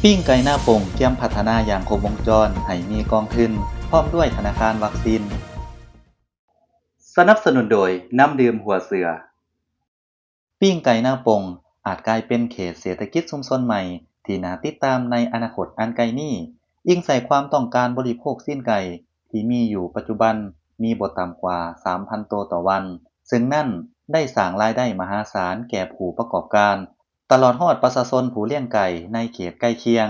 ປີ້ງໄກ່ນາປົງກຽມພັດທະນາຢ່າງຄົບວົງຈອນໃຫ້ມີກອງທຶນ ພ້ອມດ້ວຍທະນາຄານວັກຊິນ. ສະໜັບສະໜູນໂດຍ ນ້ຳດື່ມຫົວເສືອ. ປີ້ງໄກ່ນາປົງອາດກາຍເປັນເຂດເສດຖະກິດຊຸມຊົນໃໝ່ທີ່ໜ້າຕິດຕາມໃນອະນາຄົດອັນໃກ້ນີ້, ອີງໃສ່ຄວາມຕ້ອງການບໍລິໂພກຊີ້ນໄກ່ທີ່ມີຢູ່ປັດຈຸບັນມີບໍ່ຕ່ຳກວ່າສາມພັນໂຕຕໍ່ວັນ, ເຊິ່ງນັ້ນໄດ້ສ້າງລາຍໄດ້ມະຫາສານແກ່ຜູ້ປະກອບການ ຕະຫຼອດຮອດປະຊາຊົນຜູ້ລ້ຽງໄກ່ໃນເຂດໃກ້ຄຽງ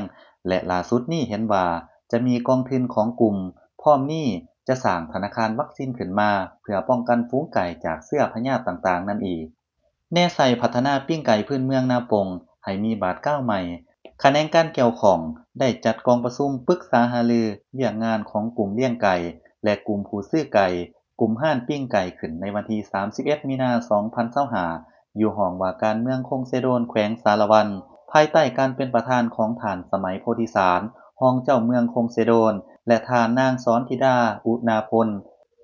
ແລະ ຫຼ້າສຸດນີ້ເຫັນວ່າຈະມີກອງທຶນຂອງກຸ່ມພ້ອມນີ້ຈະສ້າງທະນາຄານວັກຊິນຂຶ້ນມາ ເພື່ອປ້ອງກັນຝູງໄກ່ຈາກເຊື້ອພະຍາດຕ່າງໆນັ້ນອີກ. ແນໃສ່ພັດທະນາປີ້ງໄກ່ພື້ນເມືອງນາປົງໃຫ້ມີບາດກ້າວໃໝ່, ຂະແໜງການກ່ຽວຂ້ອງໄດ້ຈັດກອງປະຊຸມປຶກສາຫາລືວຽກງານຂອງກຸ່ມລ້ຽງໄກ່ ແລະ ກຸ່ມຜູ້ຊື້ໄກ່ ກຸ່ມຮ້ານປີ້ງໄກ່ຂຶ້ນໃນວັນທີສາມສິບເອັດ ມີນາ ສອງພັນຊາວຫ້າ ຢູ່ຫ້ອງວ່າການເມືອງຄົງເຊໂດນ ແຂວງສາລະວັນ ພາຍໃຕ້ການເປັນປະທານຂອງທ່ານ ສະໄໝ ໂພທິສານ ຮອງເຈົ້າເມືອງຄົງເຊໂດນ ແລະ ທ່ານນາງ ສອນທິດາ ອຸນາພົນ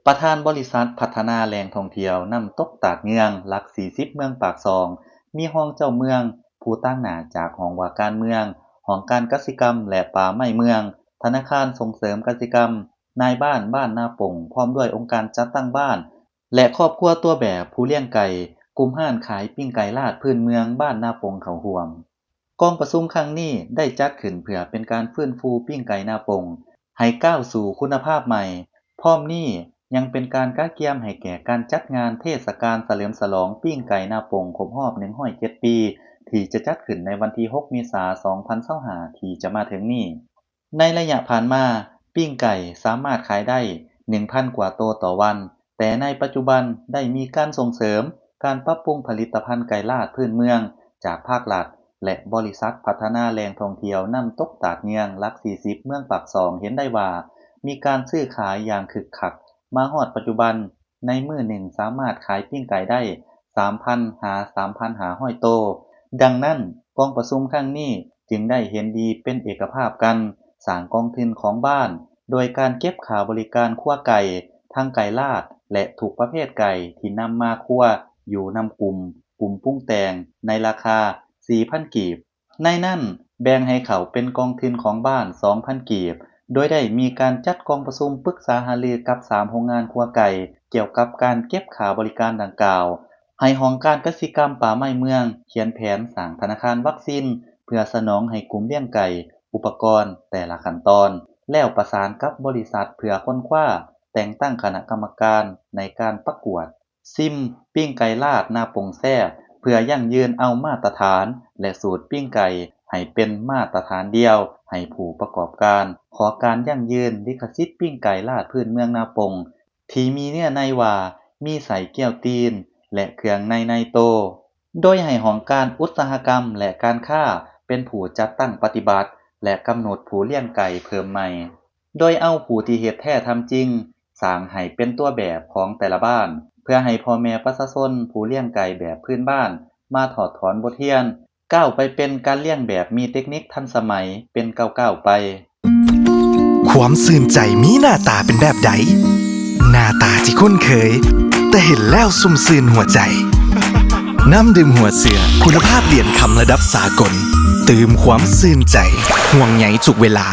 ປະທານບໍລິສັດພັດທະນາແຫຼ່ງທ່ອງທ່ຽວນ້ຳຕົກຕາດເງືອງ ຫຼັກສີ່ສິບ ເມືອງປາກຊ່ອງ, ມີຮອງເຈົ້າເມືອງ, ຜູ້ຕາງໜ້າຈາກຫ້ອງວ່າການເມືອງ, ຫ້ອງການກະສິກຳ ແລະ ປ່າໄມ້ເມືອງ, ທະນາຄານສົ່ງເສີມກະສິກຳ, ນາຍບ້ານບ້ານນາປົງ ພ້ອມດ້ວຍອົງການຈັດຕັ້ງບ້ານ ແລະ ຄອບຄົວຕົວແບບຜູ້ລ້ຽງໄກ່, ກຸ່ມຮ້ານຂາຍປີ້ງໄກ່ລາດພື້ນເມືອງບ້ານນາປົງເຂົ້າຮ່ວມ. ກອງປະຊຸມຄັ້ງນີ້ໄດ້ຈັດຂຶ້ນເພື່ອເປັນການຟື້ນຟູປີ້ງໄກ່ນາປົງໃຫ້ກ້າວສູ່ຄຸນນະພາບໃໝ່, ພ້ອມນີ້ຍັງເປັນການກະກຽມໃຫ້ແກ່ການຈັດງານເທດສະການສະເຫຼີມສະຫຼອງປີ້ງໄກ່ນາປົງຄົບຮອບໜຶ່ງຮ້ອຍເຈັດປີ ທີ່ຈະຈັດຂຶ້ນໃນວັນທີຫົກ ເມສາ ສອງພັນຊາວຫ້າ ທີ່ຈະມາເຖິງນີ້. ໃນໄລຍະຜ່ານມາ, ປີ້ງໄກ່ສາມາດຂາຍໄດ້ໜຶ່ງພັນກວ່າໂຕຕໍ່ວັນ, ແຕ່ໃນປັດຈຸບັນໄດ້ມີການສົ່ງເສີມການປັບປຸງຜະລິດຕະພັນໄກ່ລາດພື້ນເມືອງຈາກພາກລັດ ແລະ ບໍລິສັດພັດທະນາແຫຼ່ງທ່ອງທ່ຽວນ້ຳຕົກຕາດເງືອງ ຫຼັກສີ່ສິບ ເມືອງປາກຊ່ອງ ເຫັນໄດ້ວ່າມີການຊື້ຂາຍຢ່າງຄຶກຄັກ ມາຮອດປັດຈຸບັນ ໃນມື້ໜຶ່ງສາມາດຂາຍປີ້ງໄກ່ໄດ້ສາມພັນຫາສາມພັນຫ້າຮ້ອຍໂຕ. ດັ່ງນັ້ນ, ກອງປະຊຸມຄັ້ງນີ້ຈຶ່ງໄດ້ເຫັນດີເປັນເອກະພາບກັນ ສ້າງກອງທຶນຂອງບ້ານ ໂດຍການເກັບຄ່າບໍລິການຄົວໄກ່, ທັງໄກ່ລາດ ແລະ ທຸກປະເພດໄກ່ທີ່ນຳມາຄົວຢູ່ນຳກຸ່ມ, ກຸ່ມປຸງແຕ່ງ ໃນລາຄາສີ່ພັນກີບ. ໃນນັ້ນແບ່ງໃຫ້ເຂົ້າເປັນກອງທຶນຂອງບ້ານສອງພັນກີບ, ໂດຍໄດ້ມີການຈັດກອງປະຊຸມປຶກສາຫາລືກັບສາມໂຮງງານຄົວໄກ່ ກ່ຽວກັບການເກັບຄ່າບໍລິການດັ່ງກ່າວ, ໃຫ້ຫ້ອງການກະສິກຳປ່າໄມ້ເມືອງຂຽນແຜນສ້າງທະນາຄານວັກຊິນ ເພື່ອສະໜອງໃຫ້ກຸ່ມລ້ຽງໄກ່, ອຸປະກອນແຕ່ລະຂັ້ນຕອນ, ແລ້ວປະສານກັບບໍລິສັດເພື່ອຄົ້ນຄວ້າແຕ່ງຕັ້ງຄະນະກຳມະການໃນການປະກວດ ຊິມປີ້ງໄກ່ລາດນາປົງແຊບ ເພື່ອຢັ້ງຢືນເອົາມາດຕະຖານ ແລະ ສູດປີ້ງໄກ່ໃຫ້ເປັນມາດຕະຖານດຽວໃຫ້ຜູ້ປະກອບການ ຂໍການຢັ້ງຢືນລິຂະສິດປີ້ງໄກ່ລາດພື້ນເມືອງນາປົງ ທີ່ມີເນື້ອໃນວ່າ ມີໄສ້ກ້ຽວຕີນ ແລະ ເຄື່ອງໃນໃນໂຕ, ໂດຍໃຫ້ຫ້ອງການອຸດສາຫະກຳ ແລະ ການຄ້າ ເປັນຜູ້ຈັດຕັ້ງປະຕິບັດ ແລະ ກຳນົດຜູ້ລ້ຽງໄກ່ເພີ່ມໃໝ່. ໂດຍເອົາຜູ້ທີ່ເຮັດແທ້ທຳຈິງ ສ້າງໃຫ້ເປັນຕົວແບບຂອງແຕ່ລະບ້ານ ເພື່ອໃຫ້ພໍ່ແມ່ປະຊາຊົນຜູ້ລ້ຽງໄກ່ແບບພື້ນບ້ານມາຖອດຖອນບົດຮຽນ ກ້າວໄປເປັນການລ້ຽງແບບມີເຕັກນິກທັນສະໄໝເປັນກ້າວໆໄປ. ຄວາມຊື່ນໃຈມີໜ້າຕາເປັນແບບໃດ? ໜ້າຕາທີ່ຄຸ້ນເຄີຍ ແຕ່ເຫັນແລ້ວຊຸ່ມຊື່ນຫົວໃຈ. ນ້ຳດື່ມຫົວເສືອ ຄຸນນະພາບຫຼຽນຄຳລະດັບສາກົນ ຕື່ມຄວາມຊື່ນໃຈ ຫ່ວງໃຍທຸກເວລາ.